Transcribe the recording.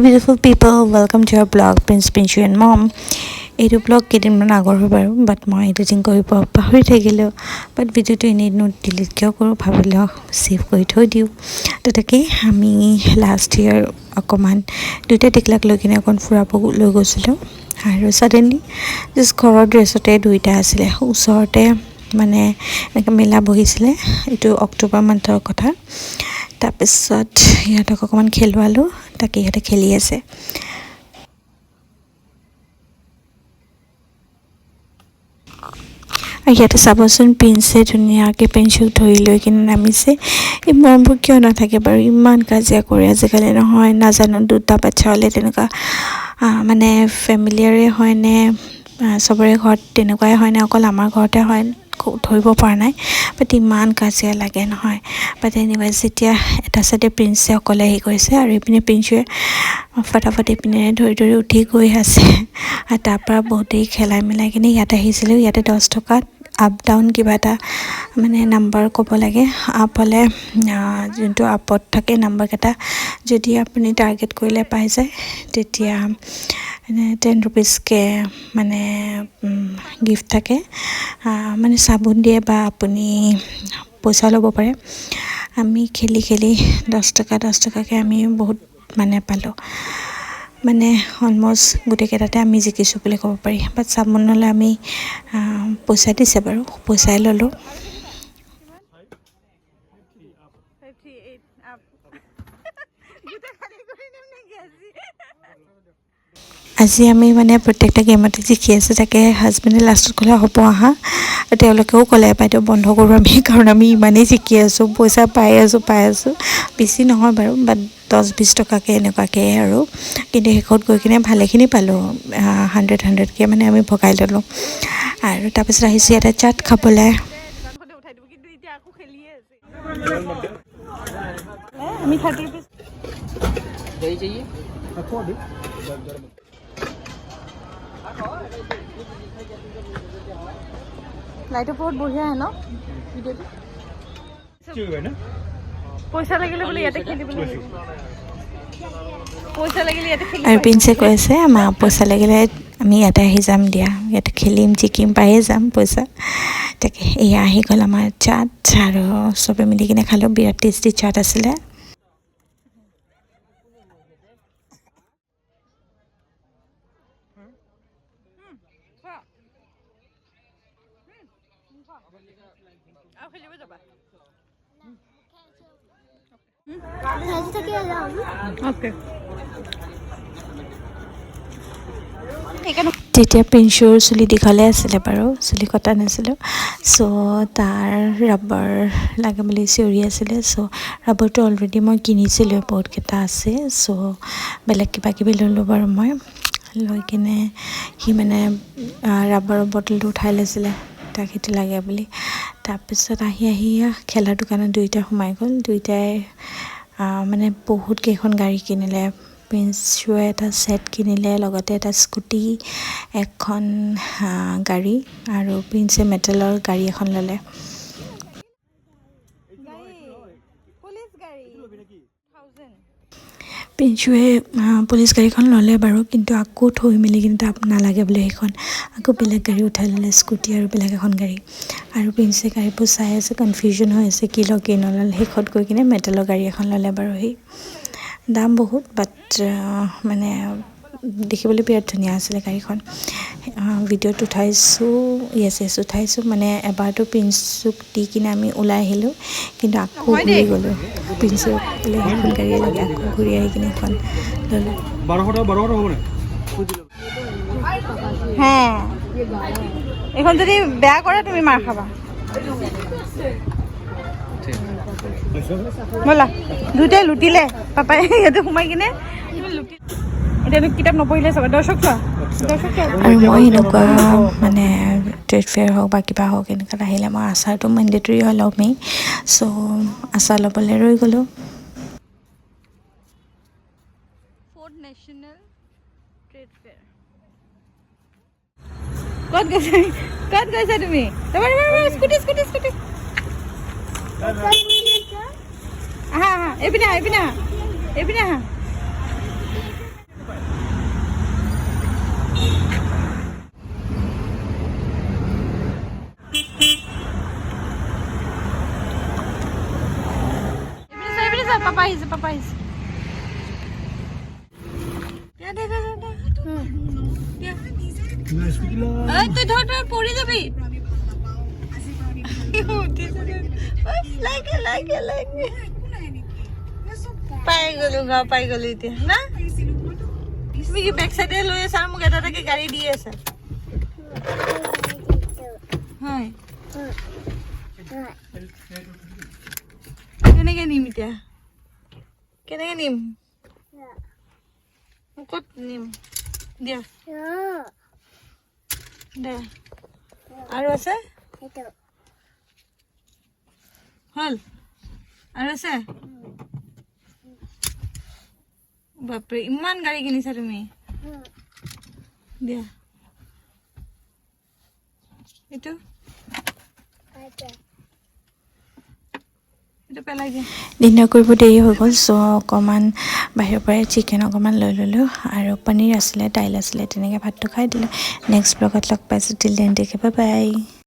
Beautiful people, welcome to our vlog, Prince Pinchu and Mom. এইটো blog কেইদিনমান আগৰ হয় বাৰু, বাট মই এডিটিং কৰিব পাহৰি থাকিলোঁ। বাট ভিডিঅ'টো এনেইনো ডিলিট কিয় কৰোঁ, ভাবিলোঁ ছেভ কৰি থৈ দিওঁ। তো তাকেই আমি লাষ্ট ইয়েৰ অকণমান দুইটা টিকলাক লৈ কিনে অকণ ফুৰাব লৈ গৈছিলোঁ আৰু ছাডেনলি জাষ্ট ঘৰৰ ড্ৰেছতে দুইটা আছিলে। ওচৰতে মানে এনেকৈ মেলা বহিছিলে, এইটো অক্টোবৰ মান্থৰ কথা। তাৰপিছত সিহঁতক অকণমান খেলুৱালোঁ, তাকে ইহঁতে খেলি আছে। আৰু ইয়াতে চাবচোন, প্ৰিন্সে ধুনীয়াকৈ পেঞ্চুক ধৰি লৈ কিনে নামিছে। এই মৰমবোৰ কিয় নাথাকে বাৰু? ইমান কাজিয়া কৰে আজিকালি নহয়, নাজানো দুটা বাচ্ছা হ'লে তেনেকুৱা মানে ফেমিলিয়াৰে হয়নে, চবৰে ঘৰত তেনেকুৱাই হয়নে, অকল আমাৰ ঘৰতে হয়, ধৰিব পৰা নাই। বাট ইমান কাজিয়া লাগে নহয়। বাট এনিৱেজ, যেতিয়া এটা চাইডে প্ৰিন্সে অকলে হেৰি কৰিছে আৰু এইপিনে প্ৰিন্সুৱে ফটাফট এইপিনে ধৰি ধৰি উঠি গৈ আছে। আৰু তাৰপৰা বহুত দেৰি খেলাই মেলাই কিনে ইয়াত আহিছিলোঁ। ইয়াতে 10 টকাত আপ ডাউন কিবা এটা মানে নাম্বাৰ ক'ব লাগে। আপ হ'লে যোনটো আপত থাকে নাম্বাৰকেইটা যদি আপুনি টাৰ্গেট কৰিলে পাই যায়, তেতিয়া 10 ৰুপিজকৈ মানে গিফ্ট থাকে, মানে চাবোন দিয়ে বা আপুনি পইচাও ল'ব পাৰে। আমি খেলি খেলি 10 টকা 10 টকাকৈ আমি বহুত মানে পালোঁ, মানে অলমষ্ট গোটেইকেইটাতে আমি জিকিছোঁ বুলি ক'ব পাৰি। বাট চাবোনলৈ আমি পইচা দিছে বাৰু, পইচাই ল'লোঁ। 5, 3, 8, up. গোটেই খালী কৰি দিম নেকি আজি? আজি আমি মানে প্ৰত্যেকটা গেমতে জিকি আছোঁ। তাকে হাজবেণ্ডে লাষ্টত ক'লে, হ'ব আহা। আৰু তেওঁলোকেও ক'লে, বাইদেউ বন্ধ কৰোঁ আমি, কাৰণ আমি ইমানেই জিকি আছোঁ, পইচা পাই আছোঁ পাই আছোঁ। বেছি নহয় বাৰু, বাট 10-20 টকাকৈ এনেকুৱাকৈ আৰু। কিন্তু শেষত গৈ কিনে ভালেখিনি পালোঁ, 100 100কৈ মানে আমি ভগাই ল'লোঁ। আৰু তাৰপিছত আহিছোঁ ইয়াতে চাট খাবলৈ। দোকানখনে উঠাই দিব, কিন্তু এতিয়া আকৌ খেলিয়ে আছে। আমি 30 ৰুপিজ। दही चाहिए? थोड़ी। লাইটৰ বহুত বঢ়িয়া আহে ন ভিডিঅ'টো? পইচা লাগিলে বোলে ইয়াতে খেলিবলৈ আহিব। পইচা লাগিলে ইয়াতে খেলিব। আৰু প্ৰিন্সে কৈ আছে, মা, পইচা লাগিলে আমি ইয়াতে আহি যাম দিয়া, ইয়াতে খেলিম, জিকিম, পায়ে যাম পইচা। তাকে এয়া আহি গ'ল আমাৰ চাট আৰু চবে মিলি কিনে খালোঁ। বিৰাট টেষ্টি চাট আছিলে। খোৱা। আৰু খেলিব যাবা? সাজি থাকি যাম। অ'কে। সেইকাৰণে তেতিয়া প্ৰিন্সুৰ চুলি দীঘলে আছিলে বাৰু, চুলি কটা নাছিলোঁ। চ' তাৰ ৰাবাৰ লাগে বুলি চিঞৰি আছিলে। চ' ৰাবাৰটো অলৰেডি মই কিনিছিলোঁ, বহুতকেইটা আছে। চ' বেলেগ কিবা কিবি ল'লোঁ বাৰু মই। লৈ কিনে সি মানে ৰাবাৰৰ বটলটো উঠাই লৈছিলে, তাক সেইটো লাগে বুলি। তাৰপিছত আহি আহি খেলাৰ দোকানত দুয়োটা সোমাই গ'ল। দুয়োটাই মানে বহুত কেইখন গাড়ী কিনিলে। প্ৰিন্সুৱে এটা ছেট কিনিলে, লগতে এটা স্কুটি, এখন গাড়ী আৰু প্ৰিন্সে মেটেলৰ গাড়ী এখন ল'লে। গাড়ী, পুলিচ গাড়ী 1000। প্ৰিন্সুৱে পুলিচ গাড়ীখন ল'লে বাৰু, কিন্তু আকৌ থৈ মেলি কিন্তু তাক নালাগে বোলে সেইখন, আকৌ বেলেগ গাড়ী উঠাই ল'লে, স্কুটি আৰু বেলেগ এখন গাড়ী। আৰু প্ৰিন্সে গাড়ীবোৰ চাই আছে, কনফিউজন হৈ আছে কি লওঁ কি নলওঁ। শেষত গৈ কিনে মেটেলৰ গাড়ী এখন ল'লে বাৰু সি। দাম বহুত, বাট মানে দেখিবলৈ বিৰাট ধুনীয়া আছিলে গাড়ীখন। ভিডিঅ'ত উঠাইছোঁ, য়েছ, উঠাইছোঁ। মানে এবাৰতো প্ৰিন্সুক দি কিনে আমি ওলাই আহিলোঁ, কিন্তু আকৌ নহয় ঘূৰি দেই। গ'লোঁ। প্ৰিন্সুক বোলে সেইখন গাড়ীয়ে লাগে, আকৌ ঘূৰি আহি কিনে সেইখন ল'লোঁ। 1200 টকা, 1200 টকা হ'ব নাই? হে, এইখন যদি বেয়া কৰে তুমি মাৰ খাবা। ব'লা। দুয়োটাই লুটিলে, পাপাই ইয়াতে সোমাই কিনে তুমি লুটি। এতিয়া তুমি কিতাপ নপঢ়িলে চাবা। দৰ্শক চোৱা, দৰ্শক চোৱা। আৰু মই এনেকুৱা মানে ট্ৰেড ফেয়াৰ হওক বা কিবা হওক, এনেকুৱাত আহিলে মই আচাৰটো মেণ্ডেটৰী হয়, ল'মেই। চ' আচাৰ ল'বলৈ ৰৈ গ'লোঁ। Fourth national trade fair. ক'ত গৈছা? ক'ত গৈছা তুমি? ৰ'বা ৰ'বা ৰ'বা, স্কুটি স্কুটি স্কুটি। আহা আহা, এইপিনে আহা, এইপিনে আহা, এইপিনে আহা। ঐ, তই ধৰ, ধৰ, পৰি যাবি। উঠিছে। লাগে লাগে লাগে। পাই গলো, গাঁও পাই গলো এতিয়া না। তুমি কি বেক চাইডে লৈ আছা আৰু মোক এটা এটাকে গাড়ী দি আছা? হয়, কেনেকে নিম এতিয়া? কেনেকে নিম? ক'ত নিম? দিয়া দে। আৰু আছে? হ'ল? আৰু আছে? বাপৰে, ইমান গাড়ী কিনিছা তুমি। দিয়া, এইটো এইটো পেলাই দিয়া। ডিনাৰ কৰিব দেৰি হৈ গ'ল, চ' অকণমান বাহিৰৰ পৰাই চিকেন অকণমান লৈ ল'লোঁ আৰু পনীৰ আছিলে, দাইল আছিলে, তেনেকৈ ভাতটো খাই দিলোঁ। নেক্সট ব্লগত লগ পাইছোঁ। Till then, take, bye bye.